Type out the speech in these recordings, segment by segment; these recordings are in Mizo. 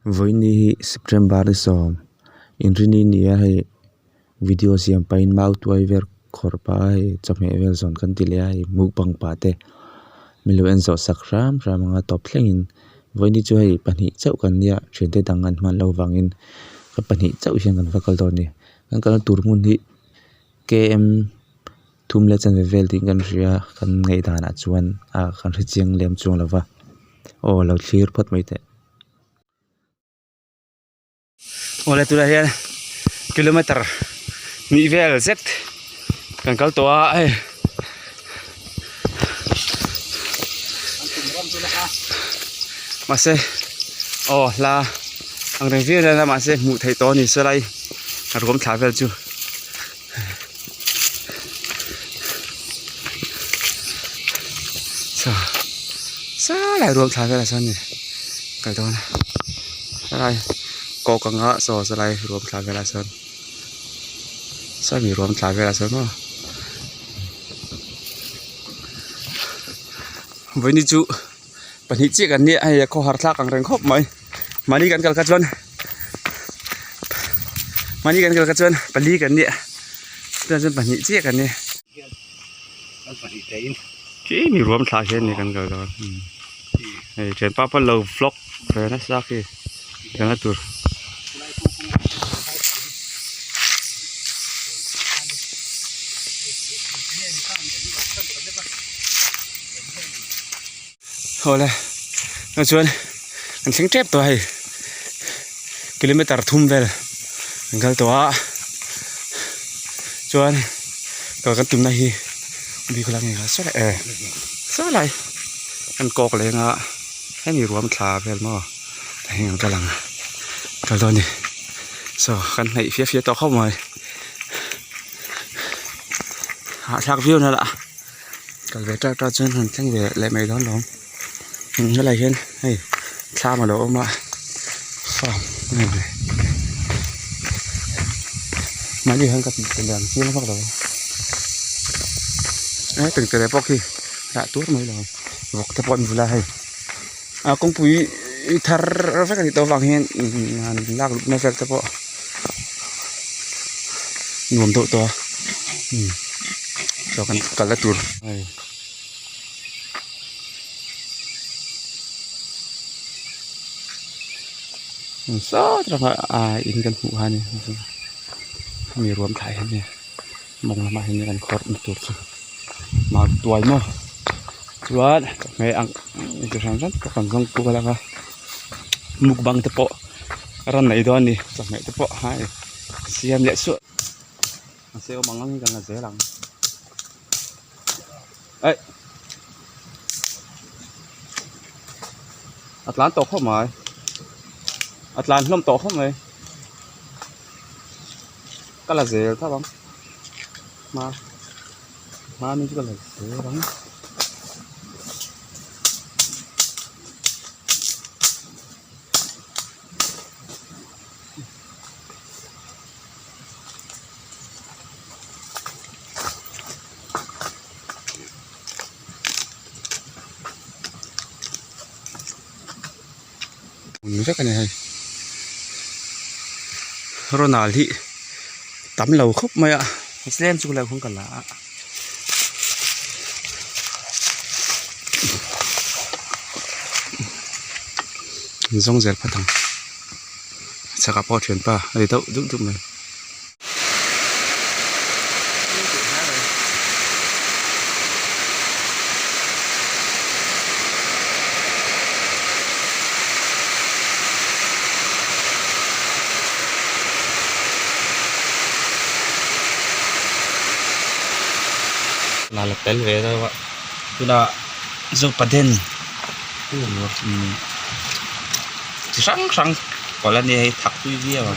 Vawiini hi September ni sawm inrini ni a hei video siam pahin mau tuai vel khawrh pah a hei chawhmeh vel zawn kan ti leh a hei mukbang pah te min lo en zawh sak hram hram ang a tawp thlengin vawiini chu hei pahnih chauh kan nia thiante dang an hman loh vangin ka pahnih chauh hian kan va kal dawn a ni kan kalna tur hmun hi K M thum leh chanve vel tiin kan hria a kan ngaih danah chuan ah kan hre chiang lem chuang lo va aw lo thlir phawt mai teh. Awle tunah hian kilometer hnih vel zet kan kal tawh a hei mahse aw hla ang reng viau nen a mahse hmuh theih tawh a ni sawlai a ruam thla vel chu. Saw saw lai ruam thla velah sawn ni kal dawn a helai kawk anga saw sawlai ruam thla velah sawn sawmi ruam thla velah sawn maw vawiin chu pahnih chiah kan nia hei a khawhar thlak ang reng khawp mai mahni kan kal kha chuan mahni kan kal kha chuan pali kan nia tunah chuan pahnih chiah kan nia khi mi ruam thla hian ni kan kal dawn hei thianpa pawh lo vlog ve nasa khi kalna tur. Awle tah chuan an thleng tep tawh a hei kilometer thum vel an kal tawh a chuan kal kan tumna hi bik la nge saw lai eh saw lai an kawk leng a hemi ruam thla vel maw tah hian an kal ang kal dawn a ni saw kan hnaih fia fia tawh khawp mai hahthlak viau na lah. Kal ve ṭak ṭak chuan han thleng ve leh mai dawn lawm helai hian hei thlam alo awm a farm mahni hian ka tih dan chiang vak lo a he tengtere pawh khi dah tur mai lo vawk te pawh an vul a hei a kawngpui thar vek a nih tawh avang hian han lak luh na vel te pawh nuam deuh tawh a chaw kan kal na tur hei saw atanga ah in kan hmuh kha a ni hemi ruam thlai hi a ni mawng lamah hian kan khawrh na tur chu mau tuai maw chuan chawhmeh ang chi hran hran pawh kan zawng kual ang a mukbang te pawh a rawn nei dawn a ni chawhmeh te pawh hai siam leh suah mahse awm ang ang hi kan la zel ang aih a tlan tawh khawp mai a tlan hlawm tawh khawp mai ka la zel tho ang hma hma mi chu ka la zel ang. Vek a ni hei Ronald hi tam lo khawp mai a tlem chu ka la a. Zawng zel phawt ang chhakah pawh a thianpa a ti deuh dup dup mai. La tel ve deuh a tunah zopaden chi hrang hrang pawlh a nia hei thak tui viau a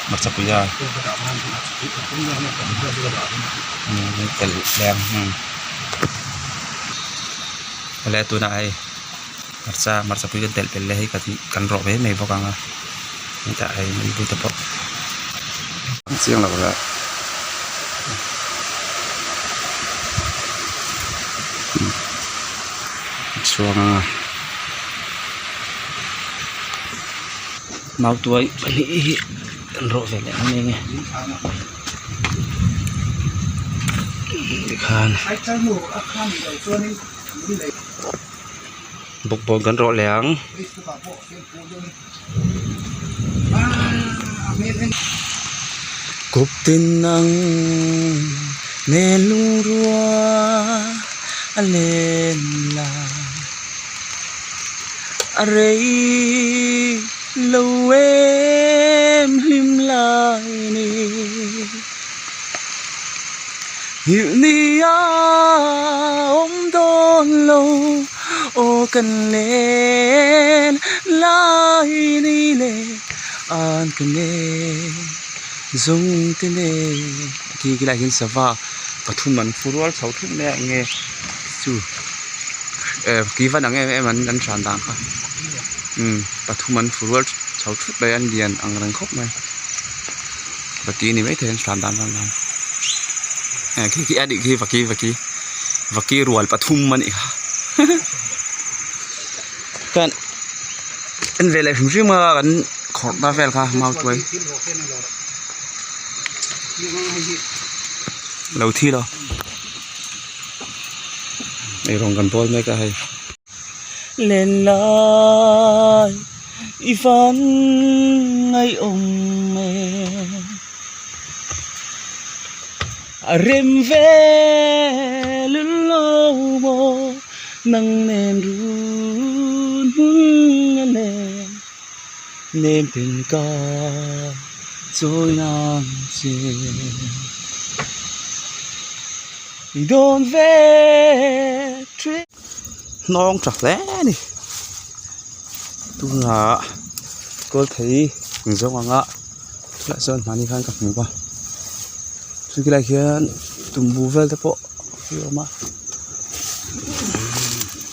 hmarcha pui a telh leh ang awle tunah hei hmarcha hmarcha pui kan telh belh leh hei kan rawh mai mai bawk ang a hetah hei mei te pawh chiang lo la chhuang anga. Mautuai pahnih hi an rawh ve leh ang enge tikhan bawkbawn kan rawh leh ang. Kawptin ang nen lungrua a len la a rei lo em hlim lai ni nghilh ni a awm dawn lo aw kan len lai ni le an ka nge zawng te nen khi khilaiah hian sava pathum an fu rual chho thut mai a enge chu eh ki van ang em em an an hran dan kha umm pathum an fu rual chho thut mai a an lian ang reng khawp mai vaki ni maithei an hran dan vang khan eh khi khi a nih khi vaki vaki vaki rual pathum a nih kha chuan en ve leh hrim hrim a kan khawrhna vel kha mautuai lo thi lo eirawng kan bawl mek a hei. Len lai i van ngaihawm e a rem vel lo maw nang nen run hmun a len nem ten ka chawi nang che. I dawn ve thin. Hnawng tha hle a ni tunah kawl thei ang zawng anga tunah chuan hmani khan ka hmu a chu khilaiah khian tumbu vel te pawh a awm a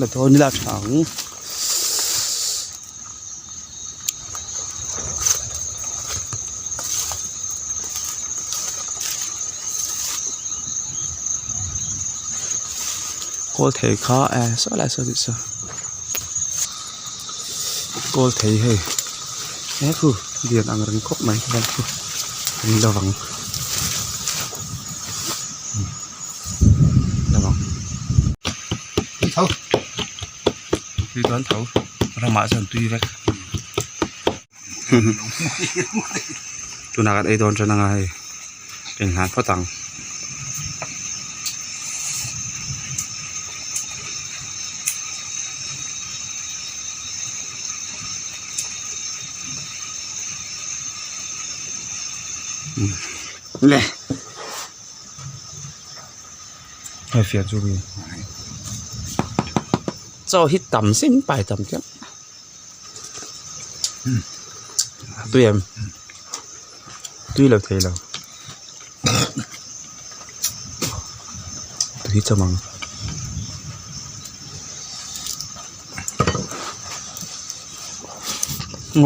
la dawn ila tha ang. Kawl thei kha eh saw lai saw tih saw kawl thei hei he khu lian ang reng khawp mai helai khu a ni lovang lovang. Tui dawn tho ramah chuan tui vek tunah kan ei dawn tan anga hei inhlan phawt ang. Le hei fian chu mi. Chaw hi tam sin pai tam chiah tui em tui lo thei lo tui cham ang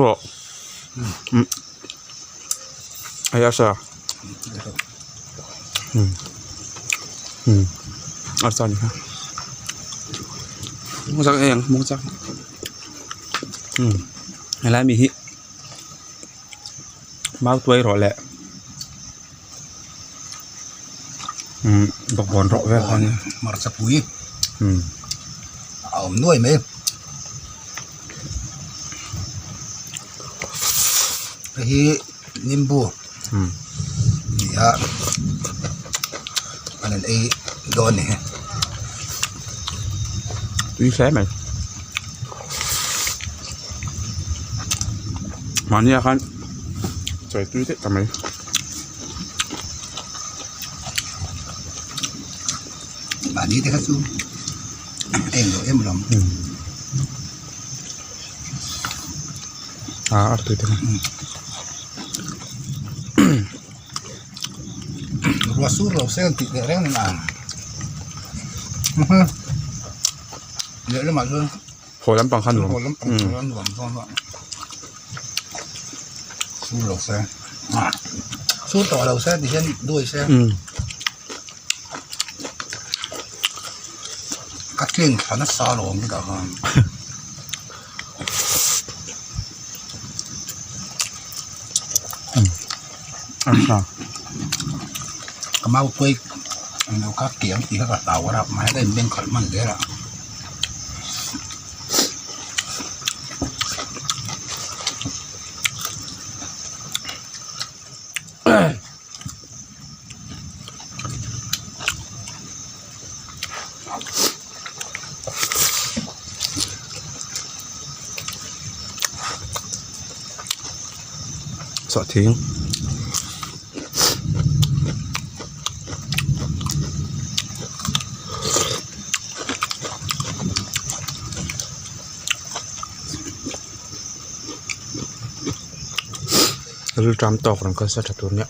rawh hei a sa a sa ni kha hmawng chak eng hmawng chak helai mi hi mau tuai rawh le bawkbawn rawh vel kha a nia hmarcha pui a awm nuai mai hei hi nimbu ni a an han ei dawn a ni. Tui hle mai mahni ah khan chawi tui daih ta mai. Mahni te kha chu eng lo em lawm. A a tui thei Ruah sur lo se an tih leh reng a leh lamah chuan haw lampang kha nuam haw lampang kha nuam dawn a sur lo se sur tawh lo se ti hian duai se ka tleng thla nasa alawm chutah khan. Ka mau tuai lo kha kiang tih kha ka hlau a rap mai a ka inbeng khalh hman zel a. Sawhthing rilṭam tawk rawn kal se ṭha tur nia.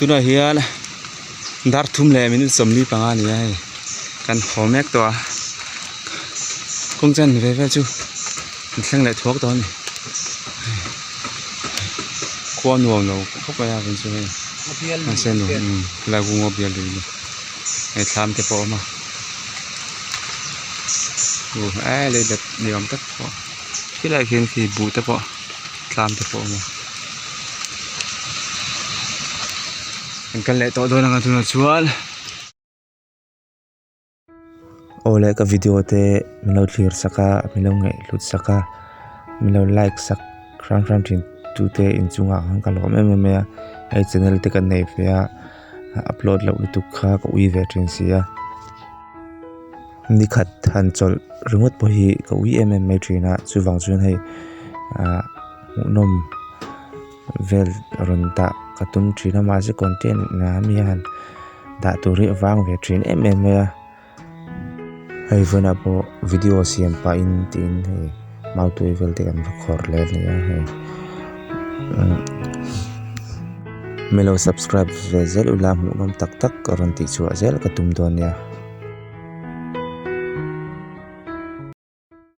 Tunah hian dar thum leh minute 45 a ni a hei kan haw mek tawh a kawng chan ve vel chu an thleng leh thuak tawh a ni khua nuam lo khawp mai a kan chu hei mahse nuam helai ngaw bial lui ni hei thlam te pawh a awm a eh lei let ni awm tak pawh khilaiah khian khi buh te pawh tlam te pawh a awm a. Kan kal leh tawh dawn ang a tunah chuan. Aw le ka video te min lo thlir sak a min lo ngaih hlut sak a min lo like sak hram hram thin tu te inchungah khan ka lawm em em mai a hei channel te kan nei ve a upload loh lutuk kha ka ui ve thin si a nikhat han chawlh ringawt pawh hi ka ui em em mai thin a chuvang chuan hei ah hmuhnawm. Vel rawn dah ka tum thin a mahse content ah mi hian dah tur hi a vang ve thin em em mai a hei vawiinah pawh video siam pahin tiin hei mautui vel te kan va khawr leh a ni a hei min lo subscribe ve zel ula hmuhnawm tak tak rawn tih chhuah zel ka tum dawn nia.